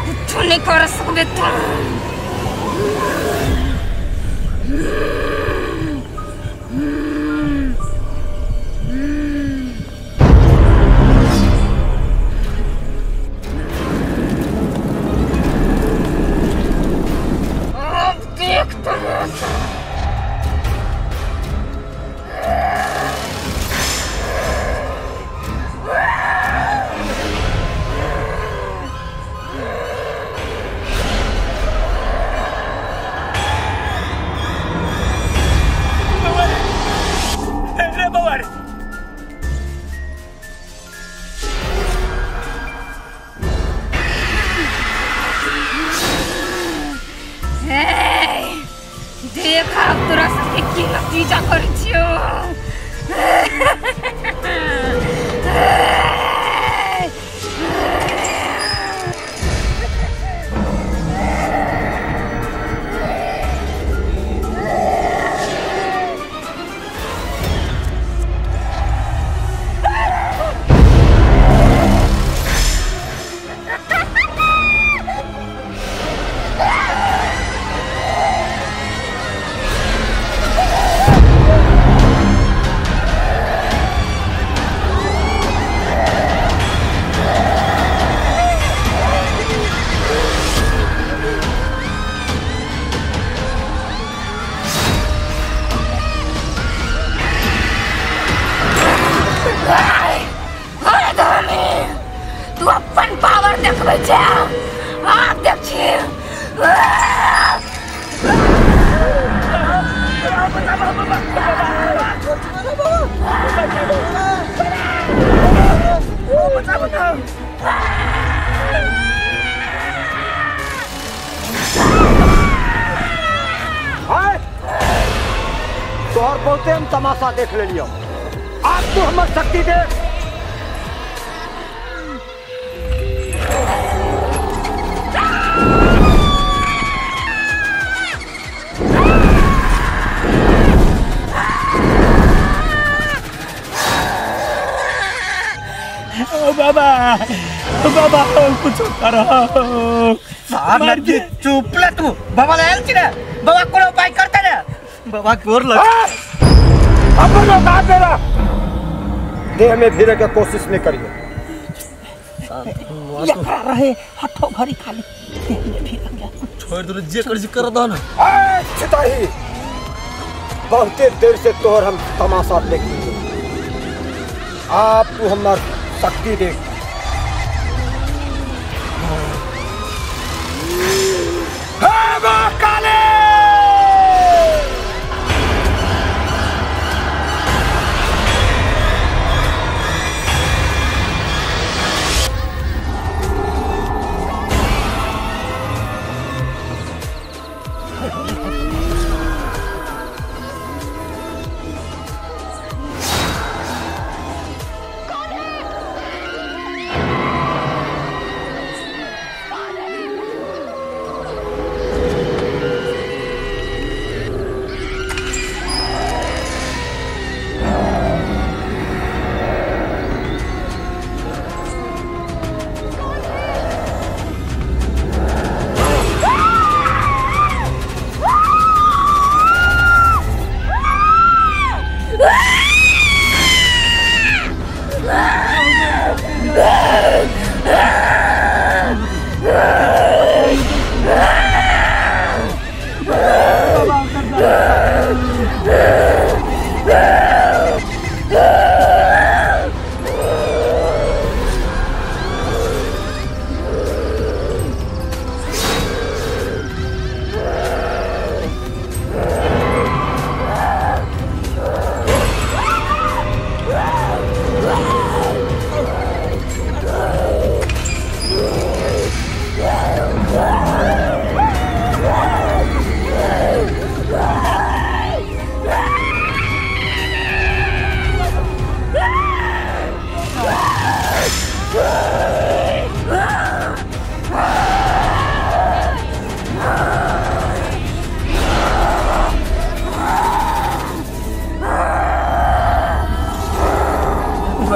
कुछ नहीं कर सकबे तू। अब देख तमाशा। देख अब तोरा सबके की नतीजा करै छियौ। तू अपन पावर देखबै छै, आब देखी। तोहर बहुते हम तमाशा देख लेलियौ, आब तू हमर शक्ति देख। ओ बाबा, ओ बाबा कुछ करो। चुप ले तू, बाबा लायल छी रे, बाबा कोनो उपाय करते रे, बाबा गोर लग। अपन औकात मेरा देह में भिड़े के कोशिश नहीं करियो। एकरा रहे हठो घड़ी खाली देह में भिड़ गया। छोड़ दो जे कर कर दो ना। ए चिताही, बहुते देर से तोहर हम तमाशा देख लीजिए, आप तू हमार शक्ति देख। काले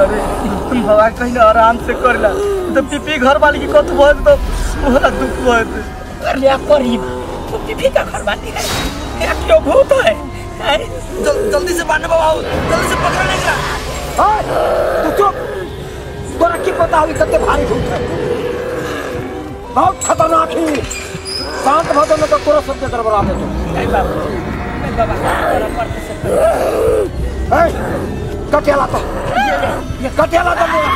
अरे बाबा कहीं आराम से करला तो पीपी घर वाली की कत भऽ तो ओरा दुख भऽ। अरे करीब तो पीपी का घर वाली है ये क्यों भूत है? जल्दी से बांधने बाबा जल्दी से पकड़ ले एकरा। तू चुप, तोरा की पता हुई कते भारी भूत है, बहुत खतरनाक है। शांत भऽ जो न तो तोरा सबके गड़बड़ा देतो। नहीं बाबा नहीं बाबा तोरा पड़ते से ए कटियाला तो ये कटियाला तो मेरा।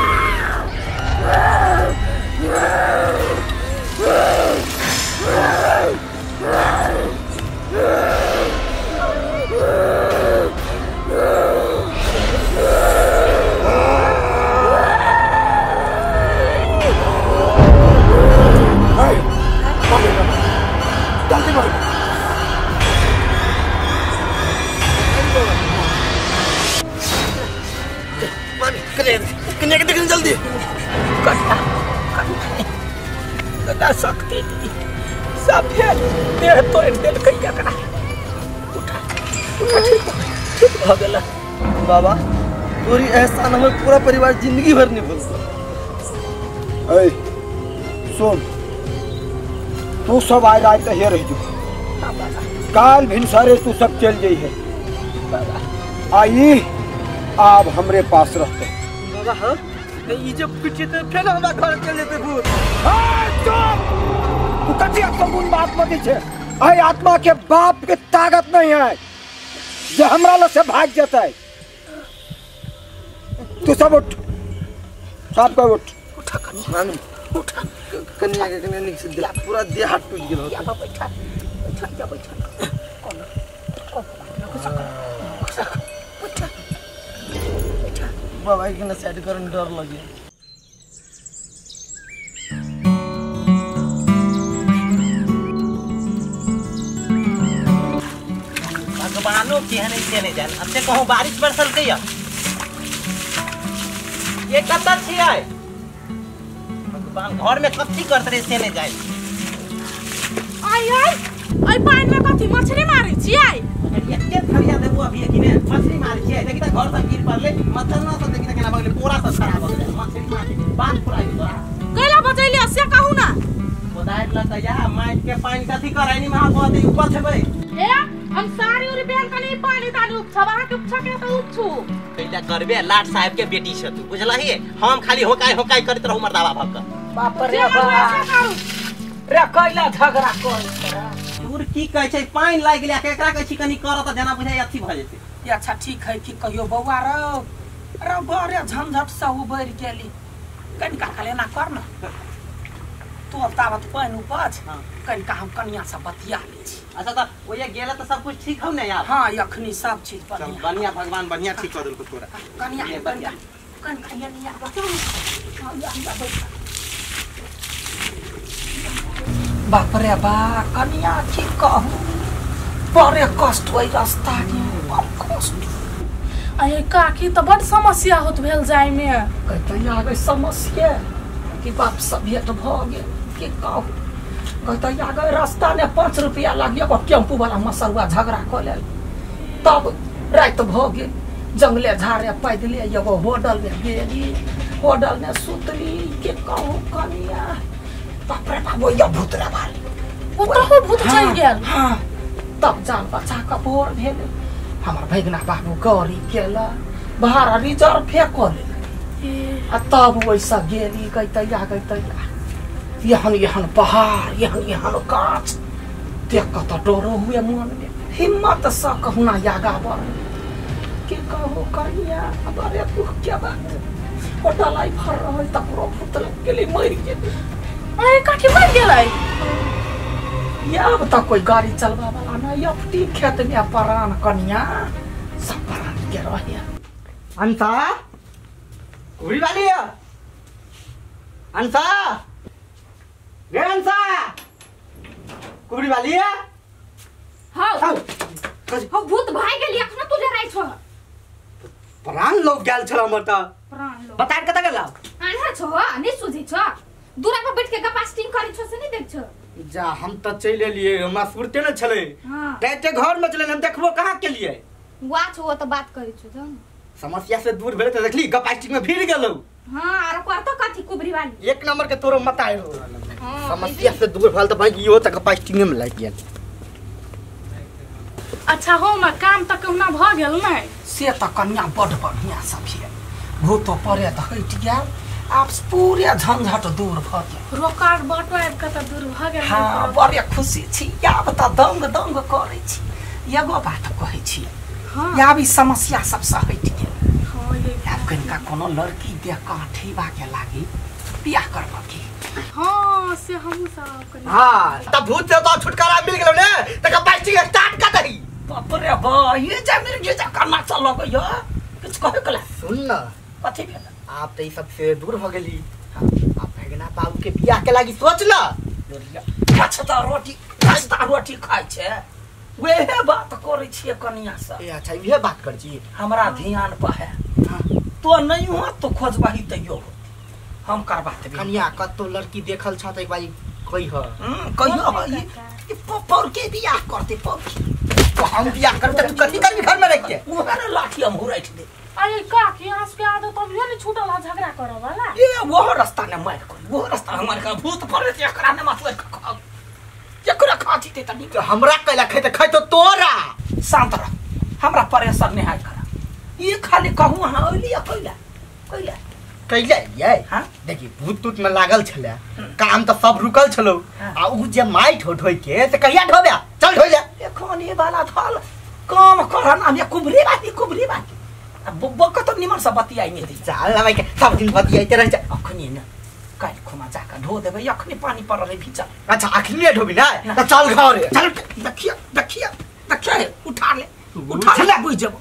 जल्दी बोल। कन्या के देखने जल्दी। कन्या कन्या शक्ति सब देह तोड़ देलकै एकरा। उठा उठा ठीक भऽ गेल। बाबा तोरी एहसान हमर पूरा परिवार जिंदगी भर नहीं भूलतो। ऐ सुन, तू सब आइ रात हे रह जो, काल भिनसरे तू सब चल जइहे। आई आप हमरे पास रहते। बाबा हां ई जब पिटे त फेर हमरा घर चल जेते भूत। चुप, तू कथी अकबुन बात मत छे। आई आत्मा के बाप के ताकत नहीं है जे हमरा ल से भाग जेतै। तू सब उठ, सब को उठ। उठा कन्या उठा। कन्या के कन्या निक से पूरा देह हाथ टूट गेल। या बैठा बैठा या बैठा कोन कोन घुसा घुसा बैठा बैठा। बाबा के ना सेट करन डर लगे। भगवानो केहन से नहीं जान। अब से कहूं बारिश बरसल के ये कत छियै भगवान घर में कथी करत रहे से नहीं जाए। आई आई आई पानी में कथी मछली मारै छियै? एते थरिया देबो अभी कि ने मछली मारै छियै। देखि त घर से गिर पड़ले मछली ना सब देखि त केना भगले पोरा सब खराब भ गेलै। मछली मारै बात पुराई तोरा कैला बचैले से कहू ना। कोदारि ल त या माटि के पानी कथी करैनी महा कहत ऊपर छेबै। ए हम सारी उरी बेल कनी पानी तानी उपछब अहाँ के उपछा के त उपछू कैला करबे। लाट साहब के बेटी छ तू बुझलही। हम खाली होकाय होकाय करत रहू मर्दावा भक। बाप रे बाप रे कैला झगड़ा कर दूर की कहै छै पानि लागि गेलै केकरा कहै छी कनी कर त जना बुझाइ अथी भ जेतै। ये अच्छा ठीक है कि कहियो बौआ रो रो बड़े झंझट से उबरि गेली। कनिका खाली एना कर न तू अब ताबत पानि उपज कनिका हम कनिया से बतिया लै छी। अच्छा त ओया गेला त सब कुछ ठीक हौ ने यार? हां अखनी सब चीज बढ़िया बढ़िया भगवान बढ़िया ठीक कर देलको तोरा। कनिया कनिया कनिका ये निया बतिया। बाप रे बा कनिया की कहू बड़े कष्ट होई रास्ता के बड़ कष्ट। अरे काकी त बड़ समस्या होत भेल जाय में। कहते आगे समस्या कि बाप सब भेट भ गेल के कहू। कहते आगे रास्ता ने 5 रुपया लागियो टेम्पू वाला मसरुआ झगड़ा क लेल तब रात भ गेल। जंगले झाड़े पैदले एगो होटल में गेली होटल में सुतली के कहू कनिया। बाप रे बाप वो भूत रे भाई वो तो भूत चल गेल। हां तब जान बचा के भोर भेल। हमर भैगना बाबू गौरी केला भाड़ा रिजर्व फेकल आ तब वैसा गेली गैतैया गैतैया यहन यहन पहाड़ यहन यहन गाछ देख के त डरो हुए मन में। हिम्मत से कहुना आगा बढ़ के कहू कनिया अरे दुख के बात होटल आई भर रहल तकरो भूत लग गेलै मरि गेलै। अरे काकी मर गेलै? अब तक कोई गाड़ी चलवा वाला नहीं। अपनी खेत में परान कनिया सब परान के रहे। अंसा कुड़ी वाली है अंसा रे अंसा कुड़ी वाली है। हां हो भूत भाग गेली अखन तू डराइ छो। प्राण लोग गेल छल हमर त प्राण लोग बता कत गेल आन्हर छो नहीं सुझै छो दूरा पर बैठ के गपास्टिंग करै छो से नहीं देख छो। जा हम त चलि एलियै हमरा सुरते न छलै। डायरेक्ट घर में चलल हम देखबो कहां के लिए वाच हो त बात करै छो जान। समस्या से दूर भेले त देखली गपास्टिक में भिड़ गेलौ। हां आरो करतो कथी कुबरी वाली एक नंबर के तोरो मत आयो। समस्या से दूर भेल त भाई इहो त गपास्टिक में लागि गेल। अच्छा हो म काम त कहुना भ गेल नै से त कन्या बड बढ़िया सब है भूतो परे त हटि गेल आप पूरे झंझट दूर भ गेल रोकार बाटो आबि के त दूर भ गेल। हां बड़े खुशी छी आब त दंग दंग करै छी। एगो बात कहै छी हां आब ई समस्या सब से हटि गेल। हां ये आब कनिका कोनो लड़की देख के ठेबा के लागी बियाह करब की। हां से हमहु सब कनी। हां त भूत से तो छुटकारा मिल गेलो ने त गपास्टिक स्टार्ट कर दही। बाप रे बा ये जा मेरे जे जा करना चल लगैया किछ कहे कला सुन न कथी भेल आप त ई सब से दूर भ गेली। आप भगना बाबू के बियाह के लागी सोच ल। कचता रोटी खाइ छै वेहे बात करै छियै कनिया से। ए अच्छा इहे बात कर छी हमरा ध्यान पर है। तो नहीं हो तो खोजबही तैयो हम करबा देबै। कनिया कतो लड़की देखल छ त एक बारी कहि ह कहियो ई पौर के बियाह करते पौर तो हम बियाह करते तू कथी करबी घर में रह के उहर लाठी हम हुरैठ दे। अरे काकी आस के आदत अभियो नहीं छूटल है झगड़ा करे वाला। ए वो रास्ता ने मार कर वो रास्ता हमार का भूत पड़े त एकरा ने माथ खाओ एकरा खाची ते तनी तो हमरा कैला खेते खैतो तोरा। शांत रह हमरा परेशान नहीं हाय कर ये खाली कहू हां ओली कैला कैला कैला ये। हां देखी भूत तूत में लागल छले काम त सब रुकल छलो आ उ जे माइट हो ढोइ के त कहिया ढोबे चल ढोइ ले एखन ये वाला धल काम करन हम कुबरी बाती आ बब्बा क त निमन से बतियाइ नै दै चल ना भाई के सब दिन बतियाइते रह जा। अखनी न काल खुमा जाके ढो देबै अखनी पानी पड़ल है भीचल। अच्छा अखनी ढोबी ना त चल घरे चल देखिया देखिया देखिया उठा ले उठा ले बुझ जब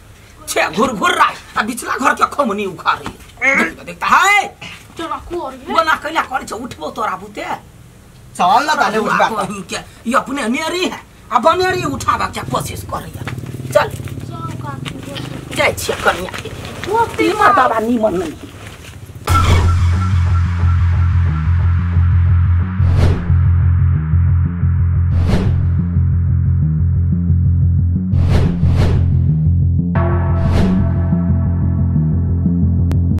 छे घुर घुर रहा आ बिचला घर के खमनी उखाड़ी देखता है तोरा कोर बना कैला करे छ उठबो तोरा बुते चल ना ताले उठबा के ई अपने नेरी है आ बनेरी उठाबा के कोशिश करैया। चल चल काकी जाइ छियै कनिया के तीमा दादा निमन नहीं।